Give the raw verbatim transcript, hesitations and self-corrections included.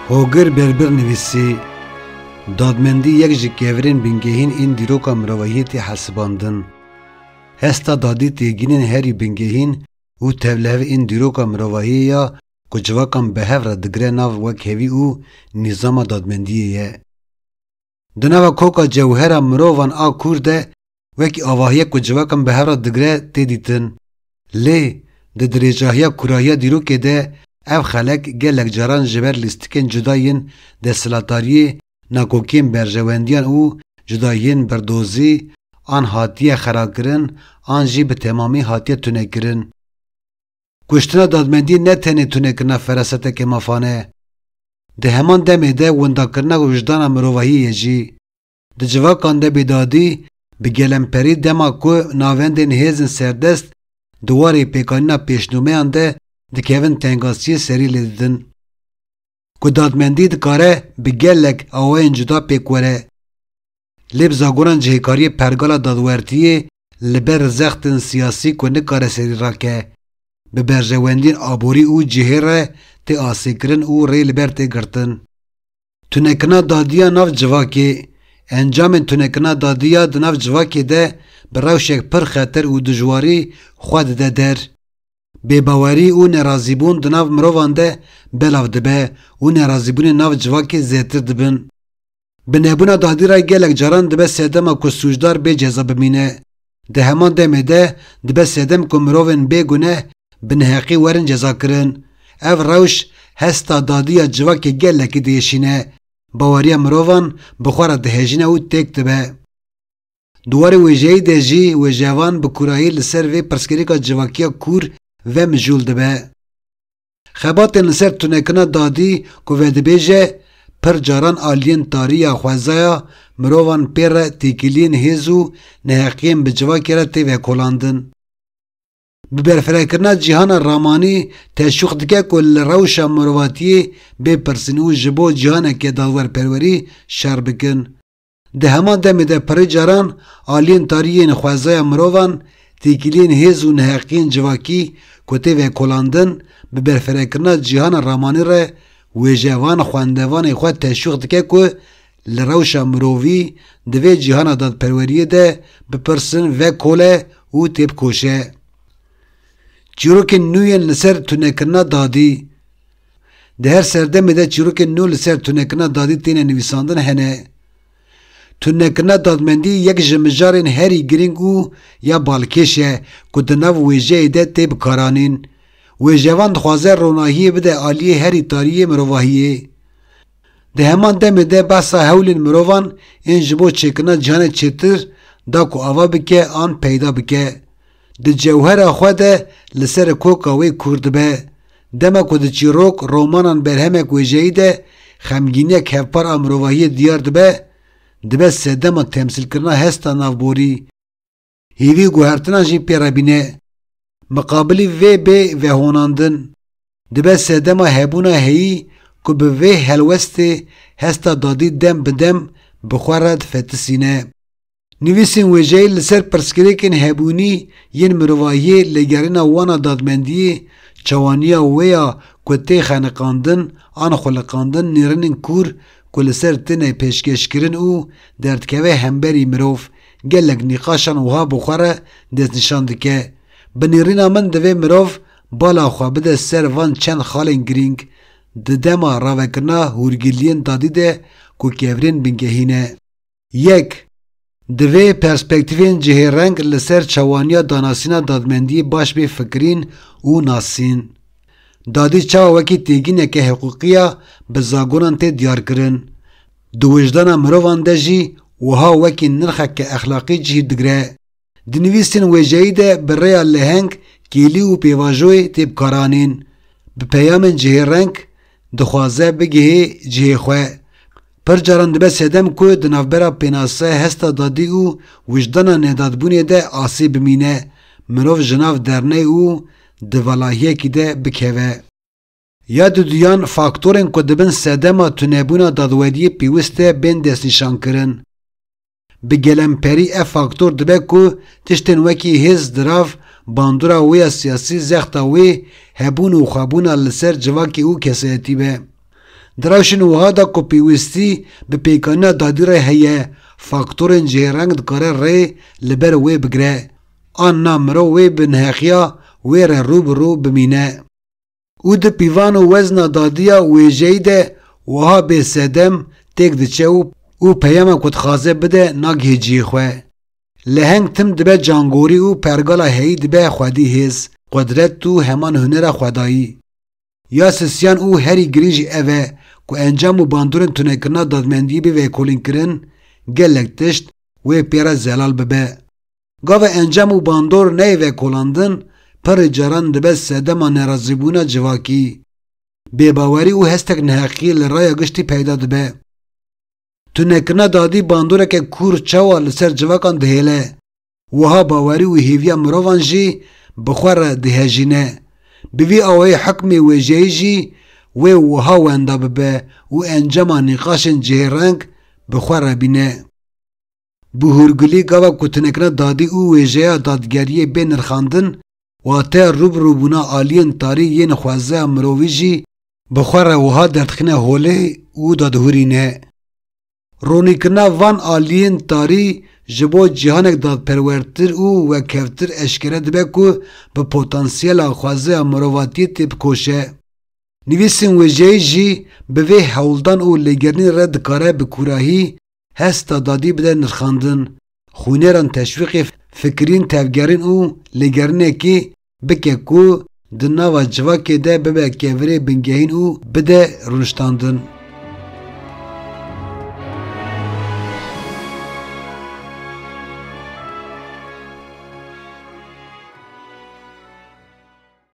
Hogir Berbir nivîsî, dadmendî yek ji kevirên bingehîn ên dîroka mirovahiyê tê hesibandin. Hesta dadî têgînên herî bingehîn û tevlihev ên dîroka mirovahiyê ya ku civakan bi hev re digire nav wekhevî û nîzama dadmendiyê ye. Di nava koka cewhera mirovan a kûr de wekî avahiyek ku civakan bi hev re digire tê dîtin. Lê di dirêjahiya kûrahiya dîrokê de ev xelek gelek caran ji ber lîstikên cuda yên desthilatdariyê, nakokiyên berjewendiyan û cudayiyên birdozî an hatiye xerakirin an jî bi temamî hatiye tunekirin. Kuştina dadmendiyê ne tenê tunekirina feraseteke mafan e. Di heman demê de windakirina wijdana mirovahiyê ye jî. Di civakan de bêdadî bi gelemperî dema ku navendên hêzên serdest di warê pêkanîna pêşnûmeyan de dikevin tengasiyê serî lê didin. Ku dadmendî dikare bi gelek awayên cuda pêk were. Lê bi zagonan cihêkariyê pergala dadwertiyê li ber zextên siyasî ku nikare serî rake, bi berjewendiyên aborî û cihê re tê asêkirin û rê li ber tê girtin. Tunekirina dadiya nav civakê, encamên tunekirina dadiya di nav civakê de bi rewşek pir xeter û dijwarî xwe dide der. Bêbawerî û nerazîbûn di nav mirovan de belav dibe û nerazîbûnên nav civakê zêtir dibin. Bi nebûna dadî re gelek caran dibe sedema ku sûcdar bê ceza bimîne. Di heman demê de dibe sedem ku mirovên bêguneh bi neheqî werin cezakirin. Ev rewş hesta dadî ya civakê gelekî diêşîne. Baweriya mirovan bi xwe re dihejîne û têk dibe. Di warê wêjeyî de jî wêjevan bi kûrayî li ser vê pirsgirêka civakiya kûr ve mijûl dibe. Xebatên li ser tunekirina dadî ku vedibêje, pir caran aliyên tarî ya xwezaya mirovan pê re têkiliyên hêz û neheqiyên bi civakê re tê vekolandin. Bi berfirekirina cîhana ramanî teşwîq dike ku li rewşa mirovatiyê bê pirsîn û ji bo cîhaneke dadwerperwerî şer bikin. Di heman demê de pirî caran aliyên tarî yên xwezaya mirovan, têkiliyên hêz û neheqiyên civakî ku tê vekolandin, bi berfirekirina cîhana ramanî re wêjevan xwendevanê xwe teşwîq dike ku li rewşa mirovî di vê cîhana dadperweriyê de bipirsin, vekole û têbikoşe. Çîrokên nû yên li ser tunekirina dadî. Di her serdemê de çîrokên nû li ser tunekirina dadî têne nivîsandin hene. Tunekirina dadmendî yek ji mijarên herî girîng û ya balkêş e ku di nav wêjeyê de tê bikaranîn. Wêjevan dixwaze ronahiyê bide aliyê herî tarî yê mirovahiyê. Di heman demê de behsa hewlên mirovan ên ji bo çêkirina cîhanê çêtir da ku ava bike an peyda bike. Di cewhera xwe de li ser koka wê kûr dibe. Dema ku di çîrok, romanan berhemek wêjeyî de xemgîniyek hevpar a mirovahiyê diyar dibe, dibe sedema temsîlkirina hesta navborî. Hêvî û guhertinan jî pê re bîne. Miqabilî vê bê vehonandin. Dibe sedema hebûna heyî ku bi vê helwestê hesta dadî dem bi dem bi xwe re difetisîne. Nivîsên wêjeyî li ser pirsgirêkên hebûnî yên mirovahiyê lêgerîna wana dadmendiyê, çawaniya wê ya ku tê xeniqandin an xuliqandin nêrînên kûr ku li ser têne pêşkêşkirin û derdikeve hemberî mirov, gelek nîqaşan wiha bi xwe re destnîşan dike. Bi nêrîna min divê mirov bala xwe bide ser van çend xalên girîng di dema ravekirina hûrgiliyên dadî de ku kevirên bingehî ne. Yek, divê perspektîfên cihêreng li ser çawaniya danasîna dadmendiyê baş bê fikirîn û nasîn. Dadî çawa wekî têgîneke hiqûqî ya bi zagonan tê diyarkirin, di wijdana mirovan de jî wiha wekî nirxeke exlaqî cih digire. Di nivîsên wêjeyî de bi rêya leheng, kêlî û pêvajoyê tê bikaranîn. Bi peyamên cihêreng dixwaze bigihê cihê xwe. Pir caran dibe sedem ku di navbera pênase hesta dadî û wijdana nedadbûnê de asê bimîne, mirov ji nav derney û divalahiyekî de bikeve. Ya duduyan, faktorên ku dibin sedema tunebûna dadweriyê pêwist e bên destnîşankirin. Bi gelemperî ev faktor dibe ku tiştên wekî hêz, dirav, bandora wê ya siyasî, zexta wê, hebûn û xwebûna li ser civakê û kesayetî be. Di rewşên wiha de ku pêwîstî bi pêkanîna dadî re heye, faktorên cihêreng dikare rê li ber wê bigire. An na mirov wê bi neheqiya wê re rû bi rû bimîne. Û di pîvan û wezna dadiya wêjeyî de wiha bê sedem têk diçe û, û peyama ku dixwaze bide nagihê cihê xwe. Leheng tim dibe cangorî û pergala heyî dibe xwedî hêz, qudret û heman hunera xwedayî. Ya sisiyan û herî girîng jî ev e ku encam û bandorên tunekirina dadmendiyê bê vekolînkirin, gelek tişt wê pê re zelal bibe. Gava encam û bandor neyê vekolandin, pirê caran dibe sedema nerazîbûna civakî. Bêbawerî û hestek neheqiyê li raya giştî peyda dibe. Tunekirina dadî bandoreke kûr çawa li ser civakan dihêle, wiha bawerî û hêviya mirovan jî bi xwe re dihejîne. Bi vî awayî hukmê wêjeyî jî wê wiha wenda bibe û encama nîqaşên cihêreng bi xwe re bîne. Bi hûrgulî gava ku tunekirina dadî û wêjeya dadgeriyê bê nirxandin, wateya rûbirûbûna aliyên tarî yên xwezaya mirovî jî bi xwe re wiha derdixîne holê û dadihûrîne. Ronîkirina van aliyên tarî ji bo cîhanek dadperwertir û wekhevtir eşkere dibe ku bi potansiyela xwezaya mirovatiyê têbikoşe. Nivîsên wêjeyî jî bi vê hewldan û lêgerînê re dikare bi kûrahî hesta dadî bide nirxandin, xwîneran teşwîqê fikirîn, tevgerîn û lêgerînekê bike ku di nava civakê de bibe kevirê bingehîn û bide rûniştandin.